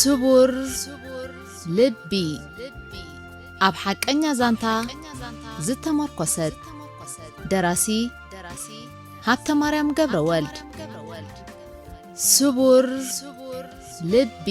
ስቡር ልቢ፣ ኣብ ሓቀኛ ዛንታ ዝተመርኮሰት። ደራሲ ሃብተማርያም ገብረወልድ። ስቡር ልቢ።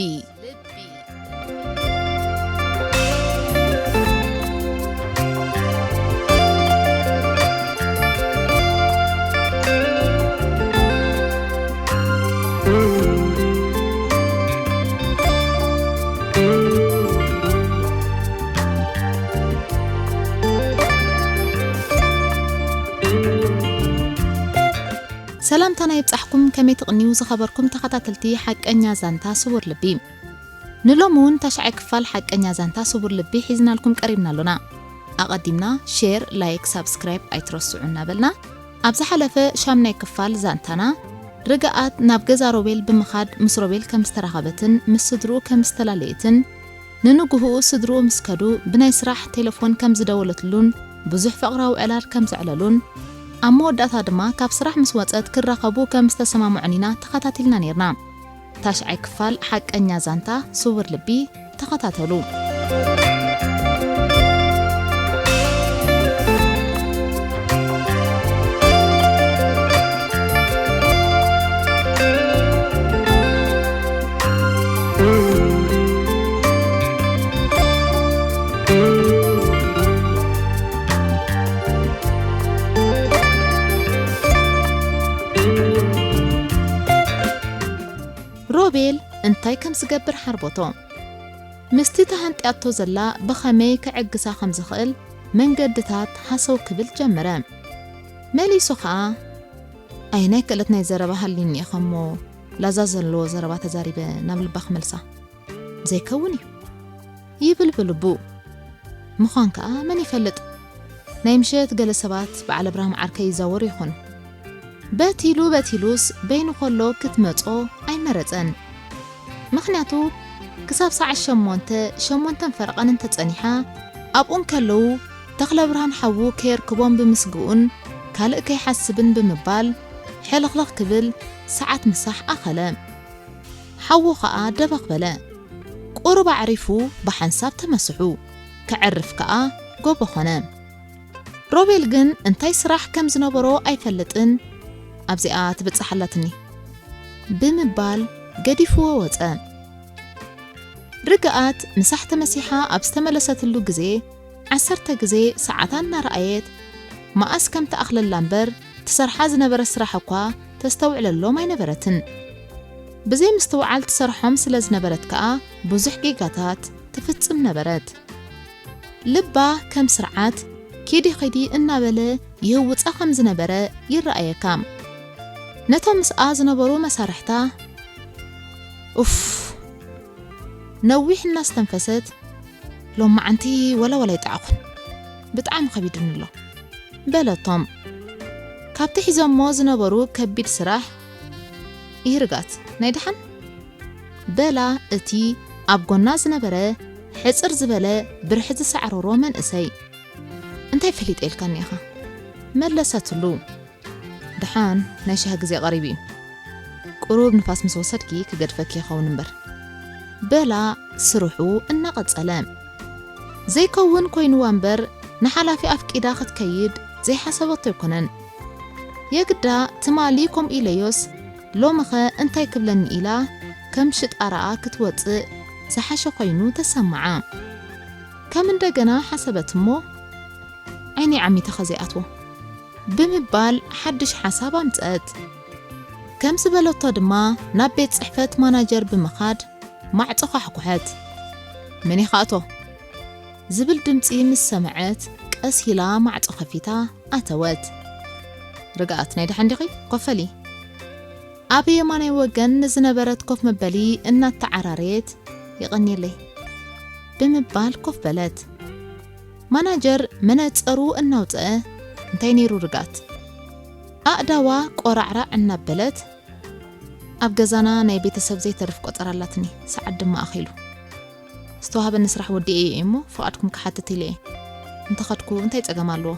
ሰላምታና ይብጻሕኩም፣ ከመይ ትቕንዩ ዝኸበርኩም ተኸታተልቲ ሓቀኛ ዛንታ ስቡር ልቢ። ንሎሚ እውን ታሽዓይ ክፋል ሓቀኛ ዛንታ ስቡር ልቢ ሒዝናልኩም ቀሪብና ኣሎና። ኣቐዲምና ሼር፣ ላይክ፣ ሳብስክራይብ ኣይትረስዑ እናበልና፣ ኣብ ዝሓለፈ ሻምናይ ክፋል ዛንታና፣ ርግኣት ናብ ገዛ ሮቤል ብምኻድ ምስ ሮቤል ከም ዝተራኸበትን ምስ ስድርኡ ከም ዝተላለየትን፣ ንንግህኡ ስድርኡ ምስ ከዱ ብናይ ስራሕ ቴሌፎን ከም ዝደወለትሉን ብዙሕ ፍቕራዊ ዕላል ከም ዘዕለሉን፣ ኣብ መወዳእታ ድማ ካብ ስራሕ ምስ ወጸት ክራኸቡ ከም ዝተሰማምዑን ኢና ተኸታቲልና ኔርና። ታሽዓይ ክፋል ሓቀኛ ዛንታ ስውር ልቢ ተኸታተሉ። ሮቤል እንታይ ከም ዝገብር ሓርቦቶ። ምስቲ ተሃንጥያቶ ዘላ ብኸመይ ክዕግሳ ከም ዝኽእል መንገድታት ሃሰው ክብል ጀመረ። መሊሱ ኸኣ፣ "ኣየናይ ክእለት ናይ ዘረባ ሃልዩኒ ኢኻ እሞ ላዛ ዘለዎ ዘረባ ተዛሪበ ናብ ልባ ክመልሳ? ዘይከውን እዩ" ይብል ብልቡ። ምዃን ከኣ መን ይፈልጥ? ናይ ምሸት ገለ ሰባት በዓል ኣብርሃም ዓርከይ ይዛወሩ ይኾኑ። በቲሉ በቲሉስ በይኑ ከሎ ክትመጾ ኣይመረጸን። ምኽንያቱ ክሳብ ሰዓት ሸሞንተ፣ ሸሞንተን ፈረቓን እንተጸኒሓ፣ ኣብኡ እንከለዉ ተኽለብርሃን ሓዉ ከየርክቦም ብምስግኡን ካልእ ከይሓስብን ብምባል ሕልኽልኽ ክብል ሰዓት ምሳሕ ኣኸለ። ሓዉ ኸኣ ደበኽ በለ። ቁሩብ ኣዕሪፉ ብሓንሳብ ተመስሑ። ከዕርፍ ከኣ ጎቦ ኾነ። ሮቤል ግን እንታይ ስራሕ ከም ዝነበሮ ኣይፈልጥን። ኣብዚኣ ትብጽሕ ኣላትኒ ብምባል ገዲፍዎ ወጸ። ርግኣት ምሳሕ ተመሲሓ ኣብ ዝተመለሰትሉ ግዜ ዓሰርተ ግዜ ሰዓታ እናረኣየት መኣስ ከም ትኣኽለላ እምበር ትሰርሓ ዝነበረት ስራሕ እኳ ተስተውዕለሎም ኣይነበረትን። ብዘይ ምስትውዓል ትሰርሖም ስለ ዝነበረት ከኣ ብዙሕ ጌጋታት ትፍጽም ነበረት። ልባ ከም ስርዓት ኪዲ ኺዲ እናበለ ይህውጻ ከም ዝነበረ ይረኣየካ። ነቶም ምስኣ ዝነበሩ መሳርሕታ፣ "ኡፍ!" ነዊሕ እናስተንፈሰት፣ "ሎማዓንቲ ወላ ወላ ኣይጠዓኹን፣ ብጣዕሚ ከቢድኒ ኣሎ" በለቶም። ካብቲ ሒዞሞ ዝነበሩ ከቢድ ስራሕ፣ "ይርጋት ናይ ደሓን?" በላ እቲ ኣብ ጎና ዝነበረ ሕጽር ዝበለ ብርሒ ዝሳዕረሮ መንእሰይ። "እንታይ ፈሊጠ ኢልካኒ ኢኻ?" መለሰትሉ። "ደሓን ናይ ሻሂ ግዜ ቀሪቡ እዩ። ቁሩብ ንፋስ ምስ ወሰድኪ ክገድፈኪ ይኸውን እምበር" በላ ስርሑ እናቐጸለ። ዘይከውን ኮይንዋ እምበር ንሓላፊ ኣፍቂዳ ክትከይድ ዘይሓሰበቶ ኣይኮነን። የግዳ ትማሊ ከምኡ ኢለዮስ ሎምኸ እንታይ ክብለኒ ኢላ ከም ሽጣራኣ ክትወጽእ ዝሓሸ ኮይኑ ተሰምዓ። ከም እንደገና ሓሰበት እሞ፣ "ዓይነይ ዓሚተ ኸ ዘይኣትዎ?" ብምባል ሓድሽ ሓሳብ ኣምጸት። ከም ዝበለቶ ድማ ናብ ቤት ጽሕፈት ማናጀር ብምኻድ ማዕጾ ኳሕኩሐት። "መን ይኻእቶ?" ዝብል ድምጺ ምስ ሰምዐት ቀስ ኢላ ማዕጾ ከፊታ ኣተወት። "ርግኣት ናይ ደሓን ዲኺ? ኮፈሊ!" ኣብ የማናይ ወገን ንዝነበረት ኮፍ መበሊ እናተዓራረየት፣ "የቐንየለይ" ብምባል ኮፍ በለት። ማናጀር መነጸሩ እናውጸአ፣ "እንታይ ነይሩ ርግኣት?" ኣእዳዋ ቆራዕራዕ እናበለት፣ "ኣብ ገዛና ናይ ቤተሰብ ዘይተርፍ ቆጸራ ኣላትኒ፣ ሰዓት ድማ ኣኺሉ። ዝተዋህበኒ ስራሕ ወዲኤ እየ እሞ ፍቓድኩም ክሓትት ኢለ እየ። እንተኸድኩ እንታይ ጸገም ኣለዎ?"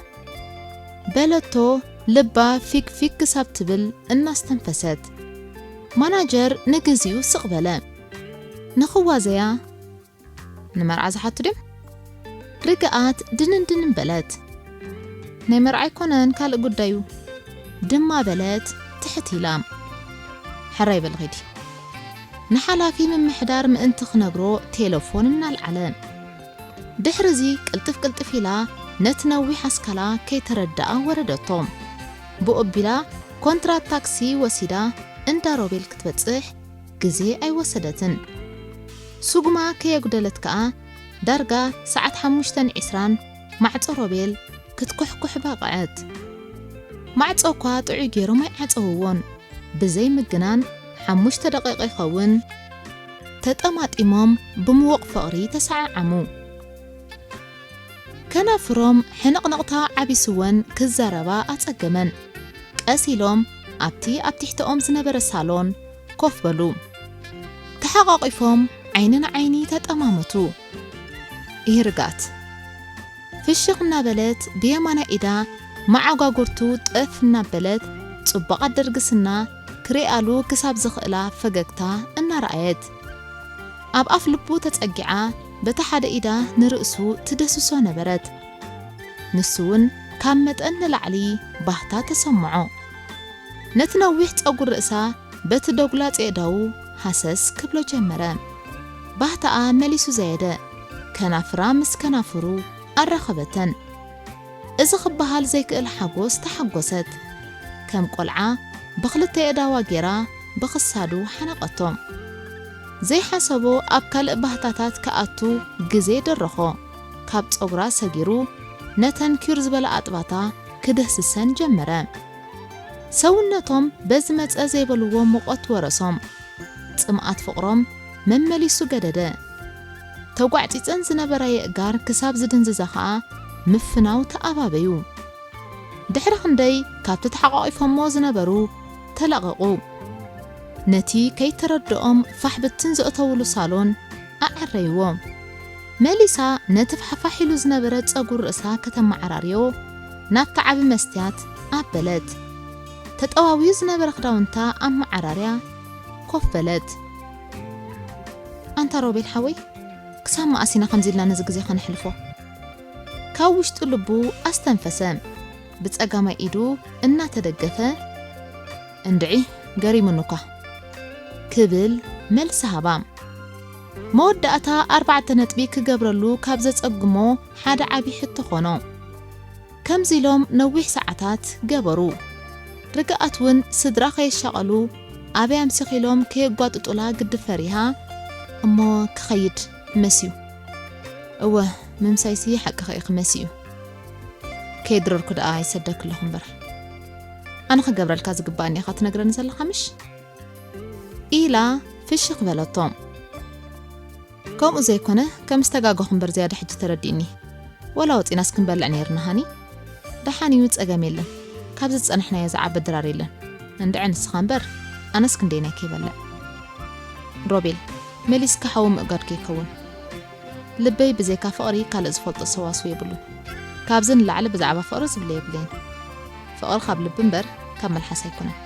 በለቶ፣ ልባ ፊግ ፊግ ክሳብ ትብል እናስተንፈሰት። ማናጀር ንግዚኡ ስቕ በለ። ንኽዋዘያ ንመርዓ ዝሓቱ ድም? ርግኣት ድንን ድንን በለት። ናይ መርዓ ኣይኮነን ካልእ ጉዳዩ ድማ በለት ትሕት ኢላ። ሕራይ በል ኺዲ። ንሓላፊ ምምሕዳር ምእንቲ ክነግሮ ቴሌፎን እናልዓለ። ድሕሪ እዚ ቅልጥፍ ቅልጥፍ ኢላ ነቲ ነዊሕ ኣስካላ ከይተረድኣ ወረደቶ። ብኡ ኣቢላ ኮንትራት ታክሲ ወሲዳ እንዳ ሮቤል ክትበጽሕ ግዜ ኣይወሰደትን። ስጉማ ከየጉደለት ከኣ ዳርጋ ሰዓት ሓሙሽተን ዕስራን ማዕጾ ሮቤል ክትኩሕኩሕ በቕዐት። ማዕጾ እኳ ጥዑይ ገይሮም ኣይዓጸውዎን። ብዘይ ምግናን ሓሙሽተ ደቂቕ ይኸውን ተጠማጢሞም ብምዉቕ ፍቕሪ ተሰዓዓሙ። ከናፍሮም ሕንቕንቕታ ዓቢስወን ክዛረባ ኣጸገመን። ቀስ ኢሎም ኣብቲ ኣብ ትሕተኦም ዝነበረ ሳሎን ኮፍ በሉ። ተሓቋቒፎም ዓይኒ ንዓይኒ ተጠማመቱ። ይርጋት ፍሽኽ እናበለት ብየማናይ ኢዳ መዓጓጉርቱ ጠፍ እናበለት ጽቡቓት ደርግስና ክሪኣሉ ክሳብ ዝኽእላ ፈገግታ እናረኣየት ኣብ ኣፍ ልቡ ተጸጊዓ በታ ሓደ ኢዳ ንርእሱ ትደስሶ ነበረት። ንሱ እውን ካብ መጠን ንላዕሊ ባህታ ተሰምዖ። ነቲ ነዊሕ ጸጉር ርእሳ በቲ ደጉላ ጼእዳዉ ሃሰስ ክብሎ ጀመረ። ባህታኣ መሊሱ ዘየደ። ከናፍራ ምስ ከናፍሩ ኣራኸበተን። እዚ ክበሃል ዘይክእል ሓጎስ ተሓጎሰት። ከም ቆልዓ ብኽልተ የእዳዋ ጌራ ብኽሳዱ ሓነቐቶ። ዘይሓሰቦ ኣብ ካልእ ባህታታት ክኣቱ ግዜ ደረኾ። ካብ ጸጉራ ሰጊሩ ነተን ኪር ዝበላ ኣጥባታ ክድህስሰን ጀመረ። ሰውነቶም በዚ መጸ ዘይበልዎ ሙቐት ወረሶም። ጽምኣት ፍቕሮም መመሊሱ ገደደ። ተጓዕጺጸን ዝነበራ የእጋር ክሳብ ዝድንዝዛ ኸኣ ምፍናው ተኣባበዩ። ድሕሪ ክንደይ ካብቲ ተሓቋቒፎሞ ዝነበሩ ተላቐቑ። ነቲ ከይተረድኦም ፋሕ ብትን ዘእተውሉ ሳሎን ኣዐረይዎ። መሊሳ ነቲ ፋሕፋሕ ኢሉ ዝነበረ ጸጉር ርእሳ ከተመዓራርዮ ናብቲ ዓቢ መስትያት ኣበለት። ተጠዋውዩ ዝነበረ ክዳውንታ ኣመዓራርያ ኮፍ በለት። ኣንታ ሮቤል ሓወይ፣ ክሳብ መኣስ ኢና ከምዚ ኢልና ነዚ ግዜ ከነሕልፎ? ካብ ውሽጡ ልቡ ኣስተንፈሰ። ብጸጋማይ ኢዱ እናተደገፈ፣ "እንድዒ፣ ገሪሙኒ እኳ" ክብል መልሲ ሃባ። መወዳእታ ኣርባዕተ ነጥቢ ክገብረሉ ካብ ዘጸግሞ ሓደ ዓቢ ሕቶ ኾኖ። ከምዚ ኢሎም ነዊሕ ሰዓታት ገበሩ። ርግኣት እውን ስድራ ከየሻቐሉ ኣበይ ኣምሲኺሎም ከየጓጥጡላ ግዲ ፈሪሃ፣ "እሞ ክኸይድ መስዩ?" "እወ፣ ምምሳይሲ ሓቅኺ ኢኺ መስዩ። ከየድረርኩ ደኣ ይሰደኪ ኣለኹ እምበር። ኣነ ክገብረልካ ዝግባኣኒ ኢኻ ትነግረኒ ዘለኻ ምሽ?" ኢላ ፍሽኽ በለቶ። "ከምኡ ዘይኮነ፣ ከም ዝተጋገኹ እምበር ዝያዳ ሕጂ ተረዲእኒ። ወላ ወጺናስ ክንበልዕ ነይርና ሃኒ። ደሓን እዩ፣ ጸገም የለን። ካብዚ ዝጸናሕናዮ ዝዓቢ ድራር የለን። እንድዒ ንስኻ እምበር፣ ኣነስ ክንደይናይ ከይበልዕ?" "ሮቤል፣ መሊስካ ሓዊ ምእጋድ ከይከውን። ልበይ ብዘይካ ፍቕሪ ካልእ ዝፈልጦ ሰዋስው የብሉን። ካብዚ ንላዕሊ ብዛዕባ ፍቕሪ ዝብሎ የብለይን። ፍቕሪ ካብ ልቢ እምበር ካብ መልሓስ ኣይኮነን።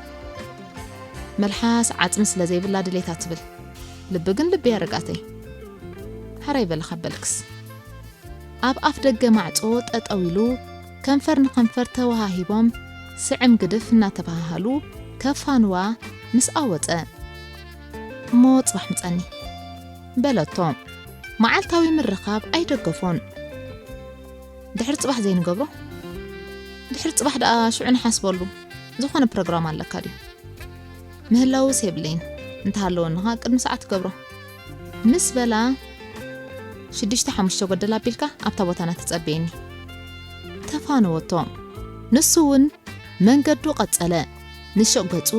መልሓስ ዓጽሚ ስለ ዘይብላ ድሌታ ትብል። ልቢ ግን ልቢ እያ ርግኣተይ። ሕራይ በሊ ካብ በልክስ?" ኣብ ኣፍ ደገ ማዕጾ ጠጠው ኢሉ ከንፈር ንከንፈር ተወሃሂቦም ስዕም ግድፍ እናተበሃሃሉ ከፋንዋ ምስ ኣወጸ፣ "እሞ ጽባሕ ምጻኒ" በለቶ። መዓልታዊ ምርኻብ ኣይደገፎን። "ድሕሪ ጽባሕ ዘይንገብሮ? ድሕሪ ጽባሕ ደኣ ሽዑ ንሓስበሉ። ዝኾነ ፕሮግራም ኣለካ ድዩ?" "ምህላውስ የብለይን፣ እንተሃለወኒ ኸኣ ቅድሚ ሰዓት ትገብሮ" ምስ በላ፣ "ሽዱሽተ ሓሙሽተ ጎደል ኣቢልካ ኣብታ ቦታና ትጸበየኒ" ተፋነወቶ። ንሱ እውን መንገዱ ቀጸለ። ንሹቕ ገጹ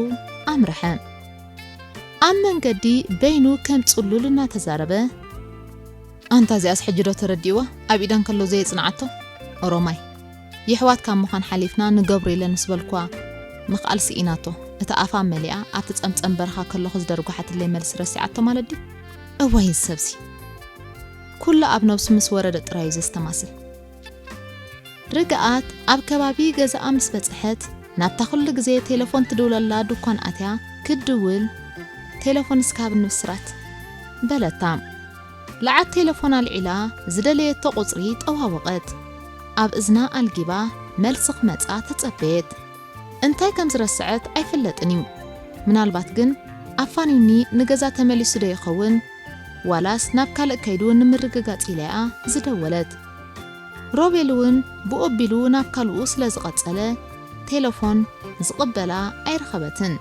ኣምርሐ። ኣብ መንገዲ በይኑ ከም ጽሉል እናተዛረበ፣ "ኣንታ እዚኣስ ሕጂ ዶ ተረዲእዋ? ኣብ ኢዳ እንከሎ ዘየጽንዓቶ ኦሮማይ። የሕዋት ካብ ምዃን ሓሊፍና ንገብሮ ኢለን ምስ በልኳ ምኽኣል ስኢናቶ። እታ ኣፋ መሊኣ ኣብቲ ጸምጸም በረኻ ከለኹ ዝደርጓሓትለይ መልሲ ረሲዓቶ ማለት ድዩ? እዋይ እዚ ሰብሲ። ኩሉ ኣብ ነብሱ ምስ ወረደ ጥራይ እዩ ዘስተማስል።" ርግኣት ኣብ ከባቢ ገዛኣ ምስ በጽሐት፣ ናብታ ኩሉ ግዜ ቴሌፎን ትድውለላ ድኳን ኣትያ ክትድውል፣ "ቴሌፎን እስከ ሃብኒ ብስራት" በለታ። ለዓት ቴለፎን ኣልዒላ ዝደለየቶ ቁጽሪ ጠዋወቐት። ኣብ እዝና ኣልጊባ መልሲ ክመጻ ተጸበየት። እንታይ ከም ዝረስዐት ኣይፍለጥን እዩ። ምናልባት ግን ኣፋኒኒ ንገዛ ተመሊሱ ዶ ይኸውን? ዋላስ ናብ ካልእ ከይዱ ንምርግጋጽ ኢላ'ያ ዝደወለት። ሮቤል እውን ብኡ ኣቢሉ ናብ ካልኡ ስለ ዝቐጸለ፣ ቴለፎን ዝቕበላ ኣይረኸበትን።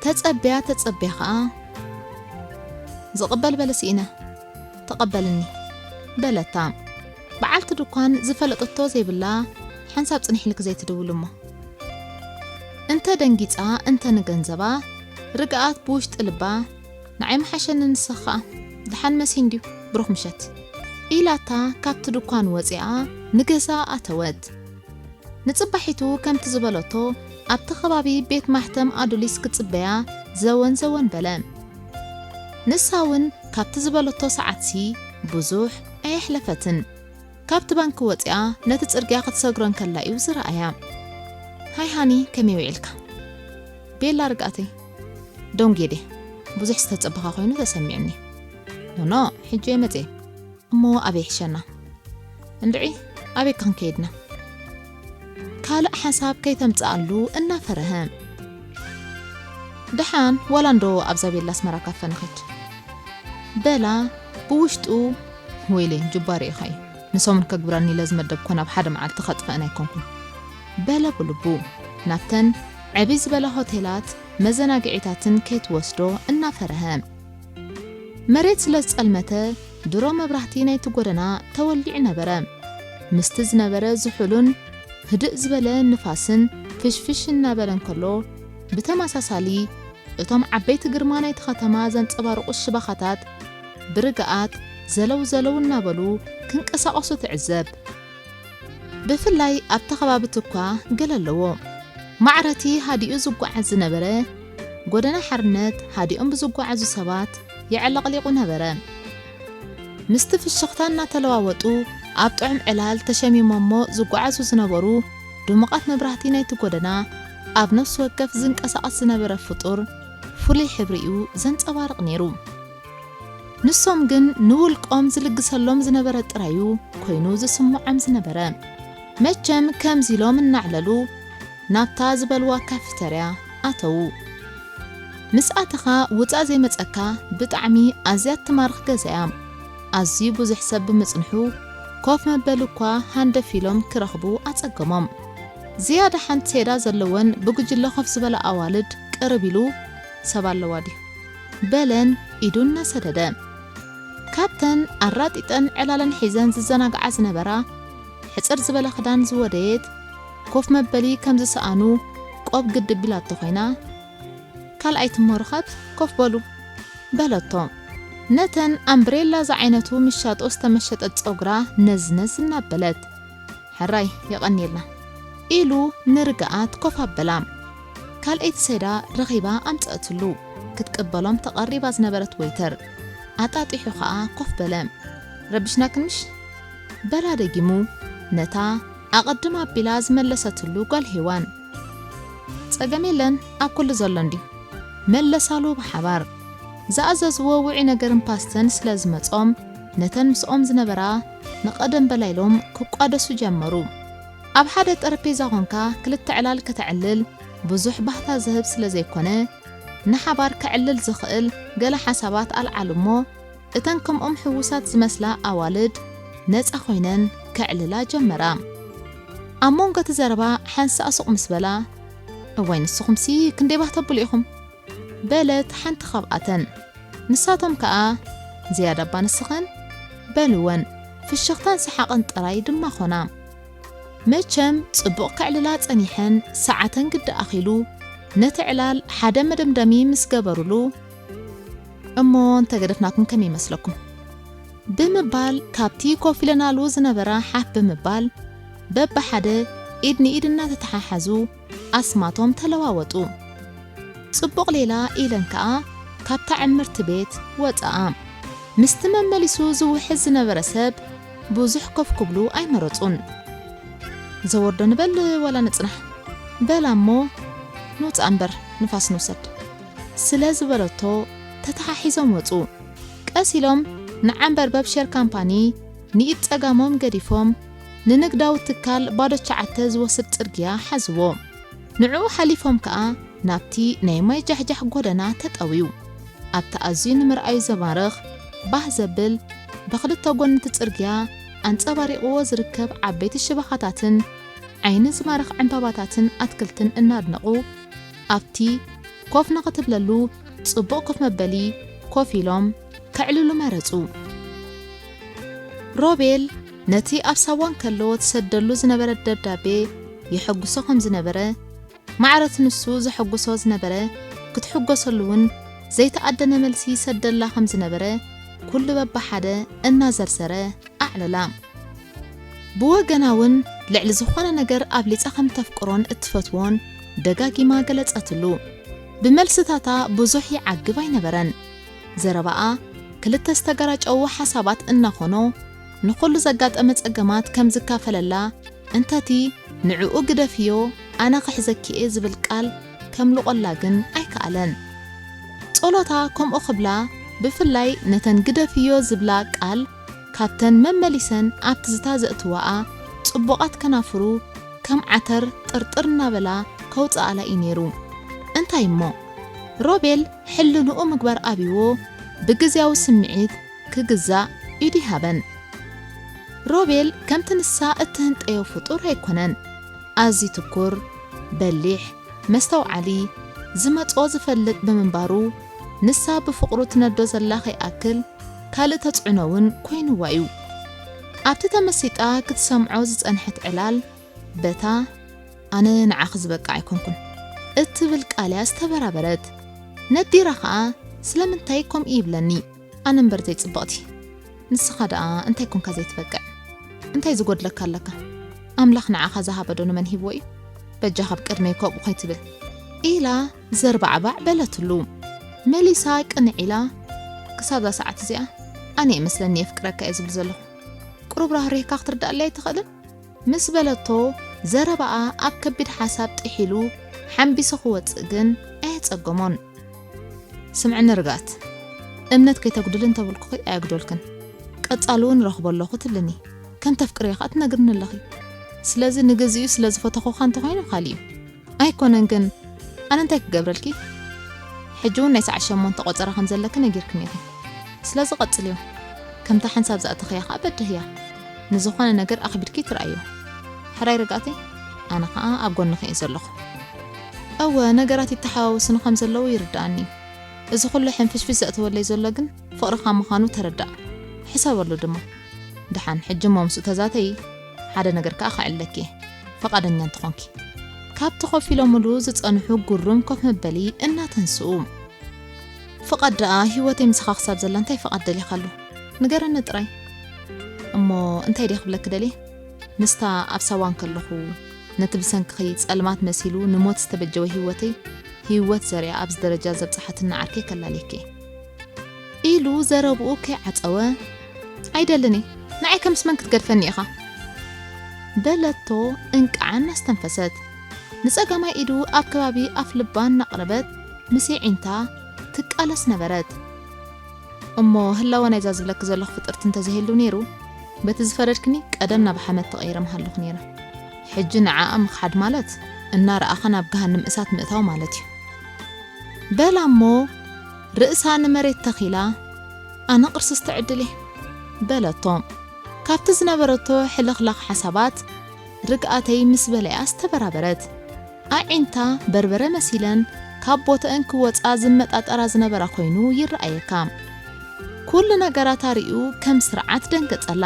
ተጸብያ ተጸብያ ኸኣ፣ "ዝቕበል በለ ስኢነ፣ ተቐበልኒ" በለታ። በዓልቲ ድኳን ዝፈለጠቶ ዘይብላ፣ ሓንሳብ ጽንሕ ኢልኪ ዘይትድውሊ እሞ። እንተ ደንጊጻ እንተ ንገንዘባ፣ ርግኣት ብውሽጢ ልባ፣ "ንዓይ ምሓሸኒ ንስኺ ኸኣ፣ ደሓን መሲ እንድዩ፣ ብሩኽ ምሸት" ኢላታ ካብቲ ድኳን ወጺኣ ንገዛ ኣተወት። ንጽባሒቱ ከምቲ ዝበለቶ ኣብቲ ከባቢ ቤት ማሕተም ኣዱሊስ ክጽበያ ዘወን ዘወን በለ። ንሳ እውን ካብቲ ዝበለቶ ሰዓትሲ ብዙሕ ኣየሕለፈትን። ካብቲ ባንክ ወጺኣ ነቲ ጽርግያ ክትሰግሮ እንከላ እዩ ዝረኣያ። "ሃይ ሃኒ፣ ከመይ ውዒልካ?" "ቤላ ርግኣተይ፣ ደንጉየ ድየ? ብዙሕ ዝተጸበኻ ኮይኑ ተሰሚዑኒ። ኖኖ፣ ሕጂ እየ መጽየ። እሞ ኣበይ ይሕሸና?" "እንድዒ፣ ኣበይ ክንከይድና?" ካልእ ሓሳብ ከይተምጽኣሉ እናፈረሀ፣ "ደሓን፣ ዋላ እንዶ ኣብዛ ቤላ ኣስመራ ካፈ ንኸድ" በላ ብውሽጡ። "ወይለይ፣ ጅባር ኢኻ እዩ። ንሰሙን ከግብረኒ ኢለ ዝመደብኮ ናብ ሓደ መዓልቲ ከጥፍአን ኣይኮንኩን" በለ ብልቡ። ናብተን ዕብይ ዝበላ ሆቴላት መዘናግዒታትን ከይትወስዶ እናፈረሀ። መሬት ስለ ዝጸልመተ፣ ድሮ መብራህቲ ናይቲ ጎደና ተወሊዑ ነበረ። ምስቲ ዝነበረ ዝሑልን ህድእ ዝበለ ንፋስን ፍሽፍሽ እናበለ እንከሎ፣ ብተመሳሳሊ እቶም ዓበይቲ ግርማ ናይቲ ከተማ ዘንጸባርቑ ሽባኻታት ብርግኣት ዘለው ዘለው እናበሉ ክንቀሳቐሱ ትዕዘብ። ብፍላይ ኣብቲ ከባቢ ትኳ ገለ ኣለዎ። ማዕረቲ ሃዲኡ ዝጓዓዝ ዝነበረ፣ ጎደና ሓርነት ሃዲኦም ብዝጓዓዙ ሰባት የዕለቕሊቑ ነበረ። ምስቲ ፍሽኽታ እናተለዋወጡ ኣብ ጥዑም ዕላል ተሸሚሞሞ ዝጓዓዙ ዝነበሩ ድሙቓት መብራህቲ ናይቲ ጎደና ኣብ ነፍሲ ወከፍ ዝንቀሳቐስ ዝነበረ ፍጡር ፍሉይ ሕብሪ'ዩ ዘንጸባርቕ ነይሩ። ንሶም ግን ንውልቆም ዝልግሰሎም ዝነበረ ጥራዩ ኮይኑ ዝስምዖም ዝነበረ። መቸም ከምዚ ኢሎም እናዕለሉ ናብታ ዝበልዋ ካፊተርያ ኣተዉ። ምስ ኣተኻ ውጻእ ዘይመጸካ ብጣዕሚ ኣዝያ ትማርኽ ገዛ እያ። ኣዝዩ ብዙሕ ሰብ ብምጽንሑ ኮፍ መበሊ እኳ ሃንደፍ ኢሎም ክረኽቡ ኣጸገሞም። ዝያዳ ሓንቲ ሴዳ ዘለወን ብጉጅለ ኮፍ ዝበላ ኣዋልድ ቅርብ ኢሉ፣ "ሰብ ኣለዋ ድዩ?" በለን ኢዱ እናሰደደ። ካብተን ኣራጢጠን ዕላለን ሒዘን ዝዘናግዓ ዝነበራ፣ ሕጽር ዝበለ ክዳን ዝወደየት፣ ኮፍ መበሊ ከም ዝሰኣኑ ቆብ ግድብ ኢላቶ ኮይና፣ "ካልኣይቲ እሞ ርኸብ፣ ኮፍ በሉ" በለቶ። ነተን ኣምብሬላ ዝዓይነቱ ምሻጦ ዝተመሸጠት ጸጉራ ነዝነዝ እናበለት፣ "ሕራይ የቐንየልና" ኢሉ ንርግኣት ኮፍ ኣበላ። ካልኣይቲ ሴዳ ረኺባ ኣምጸእትሉ። ክትቅበሎም ተቐሪባ ዝነበረት ወይተር ኣጣጢሑ ኸኣ ኮፍ በለ። "ረቢሽናክን ምሽ?" በላ ደጊሙ ነታ ኣቐድም ኣቢላ ዝመለሰትሉ ጓል ሄዋን። "ጸገም የለን፣ ኣብ ኩሉ ዘሎ እንድዩ" መለሳሉ ብሓባር። ዝኣዘዝዎ ውዑይ ነገርን ፓስተን ስለ ዝመጾም፣ ነተን ምስኦም ዝነበራ ንቐደም በላ ኢሎም ክቋደሱ ጀመሩ። ኣብ ሓደ ጠረጴዛ ኾንካ ክልተ ዕላል ከተዕልል ብዙሕ ባህታ ዝህብ ስለ ዘይኮነ፣ ንሓባር ከዕልል ዝኽእል ገለ ሓሳባት ኣልዓሉ እሞ፣ እተን ከምኦም ሕዉሳት ዝመስላ ኣዋልድ ነጻ ኮይነን ከዕልላ ጀመራ። ኣብ መንጎ እቲ ዘረባ ሓንሳእ ሱቕ ምስ በላ፣ "እዋይ ንስኹምሲ ክንደይ ባህ ተብሉ ኢኹም?" በለት ሓንቲ ካብኣተን። ንሳቶም ከኣ፣ "ዝያዳ እባ ንስኸን?" በልወን። ፍሽኽታን ሰሓቕን ጥራይ ድማ ኾና። መቸም ጽቡቕ ከዕልላ ጸኒሐን ሰዓተን ግዲ ኣኺሉ፣ ነቲ ዕላል ሓደ መደምደሚ ምስ ገበሩሉ፣ "እሞ እንተገደፍናኩም ከመይ ይመስለኩም?" ብምባል ካብቲ ኮፍ ኢለናሉ ዝነበራ ሓፍ ብምባል በብሓደ ኢድ ንኢድ እናተተሓሓዙ ኣስማቶም ተለዋወጡ። ጽቡቕ ሌላ ኢለን ከኣ ካብታ ዕምርቲ ቤት ወጻኣ። ምስቲ መመሊሱ ዝውሕዝ ዝነበረ ሰብ ብዙሕ ኮፍ ክብሉ ኣይመረጹን። "ዘወርዶ ንበል ዋላ ንጽናሕ?" በላ እሞ፣ "ንውጻእ እምበር ንፋስ ንውሰድ" ስለ ዝበለቶ ተተሓሒዞም ወጹ። ቀስ ኢሎም ንዓንበርበብ ሸር ካምፓኒ ንኢድ ጸጋሞም ገዲፎም፣ ንንግዳዊ ትካል ባዶ ሸዓተ ዝወስድ ጽርግያ ሓዝዎ። ንዕኡ ሓሊፎም ከኣ ናብቲ ናይ ማይ ጃሕጃሕ ጎደና ተጠውዩ። ኣብቲ ኣዝዩ ንምርኣዩ ዘማርኽ፣ ባህ ዘብል፣ ብኽልተ ጎኒ እቲ ጽርግያ ኣንጸባሪቕዎ ዝርከብ ዓበይቲ ሽበኻታትን ዓይኒ ዝማርኽ ዕምባባታትን ኣትክልትን እናድነቑ፣ ኣብቲ ኮፍ ንኽትብለሉ ጽቡቕ ኮፍ መበሊ ኮፍ ኢሎም ከዕልሉ መረጹ። ሮቤል ነቲ ኣብ ሳዋ እንከሎ ትሰደሉ ዝነበረት ደብዳቤ የሐጉሶ ከም ዝነበረ፣ ማዕረቲ ንሱ ዘሐጉሶ ዝነበረ፣ ክትሕጎሰሉ እውን ዘይተኣደነ መልሲ ይሰደላ ከም ዝነበረ፣ ኩሉ በብሓደ እናዘርዘረ ኣዕለላ። ብወገና እውን ልዕሊ ዝኾነ ነገር ኣብሊጻ ከም ተፍቅሮን እትፈትዎን ደጋጊማ ገለጸትሉ። ብመልስታታ ብዙሕ ይዓግብ ኣይነበረን። ዘረባኣ ክልተ ዝተገራጨዉ ሓሳባት እናኾኖ፣ ንኹሉ ዘጋጠመ ጸገማት ከም ዝካፈለላ፣ እንተቲ ንዕኡ ግደፍዮ፣ ኣነ ክሕዘኪ እየ ዝብል ቃል ከምልቆላ ግን ኣይከኣለን። ጸሎታ ከምኡ ክብላ፣ ብፍላይ ነተን ግደፍዮ ዝብላ ቃል ካብተን መመሊሰን ኣብ ትዝታ ዘእትዋኣ ጽቡቓት ከናፍሩ ከም ዓተር ጥርጥር እናበላ ከውጽኣላ እዩ ነይሩ። እንታይ እሞ፣ ሮቤል ሕልንኡ ምግባር ኣብይዎ ብግዝያዊ ስምዒት ክግዛእ ኢዱ ይሃበን። ሮቤል ከምቲ ንሳ እትህንጠዮ ፍጡር ኣይኮነን። ኣዝዩ ትኩር፣ በሊሕ፣ መስተውዓሊ፣ ዝመጾ ዝፈልጥ ብምንባሩ፣ ንሳ ብፍቕሩ ትነዶ ዘላ ከይኣክል ካልእ ተጽዕኖ እውን ኮይንዋ እዩ። ኣብቲ ተመሲጣ ክትሰምዖ ዝጸንሐት ዕላል፣ በታ "ኣነ ንዓኺ ዝበቅዕ ኣይኮንኩን" እትብል ቃል እያ ዝተበራበረት። ነዲራ ኸኣ "ስለምንታይ ከምኡ ይብለኒ? ኣነ እምበር ዘይጽብቕቲ፣ ንስኻ ደኣ እንታይ ኮንካ ዘይትበቅዕ? እንታይ ዝጎድለካ ኣለካ? ኣምላኽ ንዓኻ ዝሃበ ዶ ንመን ሂብዎ እዩ? በጃኻ ኣብ ቅድመይ ከምኡ ከይትብል" ኢላ ዘርባዕባዕ በለትሉ። መሊሳ ቅንዕ ኢላ "ክሳብ እዛ ሰዓት እዚኣ ኣነ እየ መስለኒ የፍቅረካ እየ ዝብል ዘለኹ። ቁሩብ ራህሪህካ ክትርድኣለይ ኣይትኽእልን?" ምስ በለቶ፣ ዘረባኣ ኣብ ከቢድ ሓሳብ ጥሒሉ ሓምቢሱ ክወጽእ ግን ኣየጸገሞን። "ስምዕኒ ርግኣት፣ እምነት ከይተጉድሊ እንተበልኩኺ ኣየጉደልክን። ቀጻሊ እውን እረኽቦ ኣለኹ ትብልኒ። ከም ተፍቅርዮ ከኣ ትነግርኒ ኣለኺ። ስለዚ ንግዚኡ ስለ ዝፈተኹኻ እንተኾይኑ ካልእ እዩ። ኣይኮነን ግን፣ ኣነ እንታይ ክገብረልኪ? ሕጂ እውን ናይ ሰዓት ሸሞንተ ቆጸራ ከም ዘለኪ ነጊርክኒ ኢኺ። ስለዚ ቀጽልዮ። ከምታ ሓንሳብ ዝኣተኽያ ከኣ በድህያ። ንዝኾነ ነገር ኣኽቢድኪ ትርኣዮ። ሕራይ ርግኣተይ፣ ኣነ ከኣ ኣብ ጎንኺ እየ ዘለኹ። እወ፣ ነገራት ይተሓዋወሱኒ ከም ዘለዉ ይርድኣኒ እዩ። እዚ ኩሉ ሕንፍሽፍሽ ዘእተወለይ ዘሎ ግን ፍቕርኻ ምዃኑ ተረዳእ። ሕሰበሉ ድማ። ደሓን፣ ሕጂ እሞ ምስኡ ተዛተዪ፣ ሓደ ነገር ከኣ ከዕልለኪ እየ፣ ፍቓደኛ እንተኾንኪ" ካብቲ ኮፍ ኢሎምሉ ዝጸንሑ ጉሩም ኮፍ መበሊ እናተንስኡ። "ፍቓድ ደኣ ህይወተይ ምሳኻ ክሳብ ዘላ እንታይ ፍቓድ ደሊኻሉ? ንገረኒ ጥራይ። እሞ እንታይ ድየ ክብለኪ ደልየ? ምስታ ኣብ ሳዋ እንከለኹ ነቲ ብሰንክኺ ጸልማት መሲሉ ንሞት ዝተበጀወ ህይወተይ፣ ህይወት ዘሪኣ ኣብዚ ደረጃ ዘብጽሓትኒ ዓርከይ ከላልየኪ እየ" ኢሉ ዘረብኡ ከይዓጸወ፣ "ኣይደልን እየ፣ ንዓይ ከምስ መን ክትገድፈኒ ኢኻ?" በለቶ እንቅዓ እናስተንፈሰት። ንጸጋማይ ኢዱ ኣብ ከባቢ ኣፍልባ እናቕረበት ምስ የዒንታ ትቃለስ ነበረት። "እሞ ህላወ ናይዛ ዝብለኪ ዘለኹ ፍጥርቲ እንተዘይህሉ ነይሩ፣ በቲ ዝፈረድክኒ ቀደም ናብ ሓመድ ተቐይረ ምሃለኹ ነይረ። ሕጂ ንዓኣ ምኽሓድ ማለት እናረኣኻ ናብ ገሃንም እሳት ምእታው ማለት እዩ" በላ እሞ ርእሳ ንመሬት ተኺላ፣ "ኣነ ቅርስስቲ ዕድል እየ" በለቶ። ካብቲ ዝነበረቶ ሕልኽላኽ ሓሳባት ርግኣተይ ምስ በለያ ዝተበራበረት። ኣዒንታ በርበረ መሲለን ካብ ቦተአን ክወጻ ዝመጣጠራ ዝነበራ ኮይኑ ይረኣየካ። ኩሉ ነገራት ኣርእዩ ከም ስርዓት ደንገጸላ።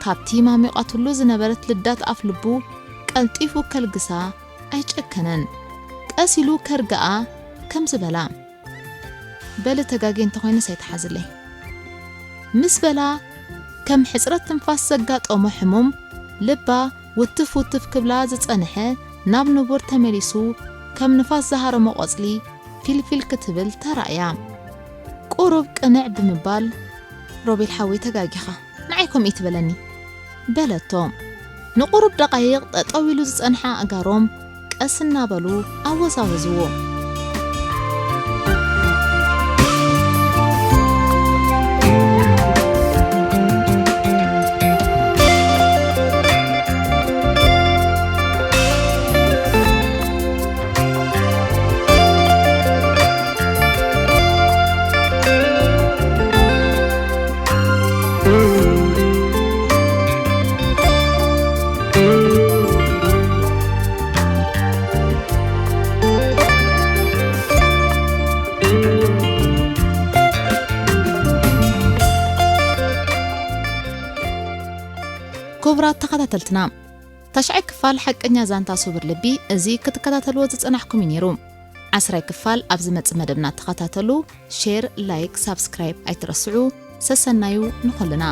ካብቲ ማሚቓትሉ ዝነበረት ልዳት ኣፍልቡ ቀልጢፉ ከልግሳ ኣይጨከነን። ቀስ ኢሉ ከርግኣ ከም ዝበላ፣ "በሊ ተጋግየ እንተኾይነስ ኣይትሓዝለይ" ምስ በላ፣ ከም ሕጽረት ትንፋስ ዘጋጠሞ ሕሙም ልባ ውትፍ ውትፍ ክብላ ዝጸንሐ ናብ ንቡር ተመሊሱ፣ ከም ንፋስ ዝሃረሞ ቆጽሊ ፊልፊል ክትብል ተራእያ። ቁሩብ ቅንዕ ብምባል፣ "ሮቤል ሓወይ ተጋጊኻ፣ ንዓይ ከምኡ ትበለኒ" በለቶ። ንቁሩብ ደቓይቕ ጠጠው ኢሉ ዝጸንሐ ኣእጋሮም ቀስ እናበሉ ኣወዛወዝዎ። ክቡራት ተኸታተልትና፣ ታሽዓይ ክፋል ሓቀኛ ዛንታ ስውር ልቢ እዚ ክትከታተልዎ ዝጸናሕኩም እዩ ነይሩ። ዓስራይ ክፋል ኣብ ዝመጽእ መደብና ተኸታተሉ። ሼር፣ ላይክ፣ ሳብስክራይብ ኣይትረስዑ። ሰሰናዩ ንኹልና።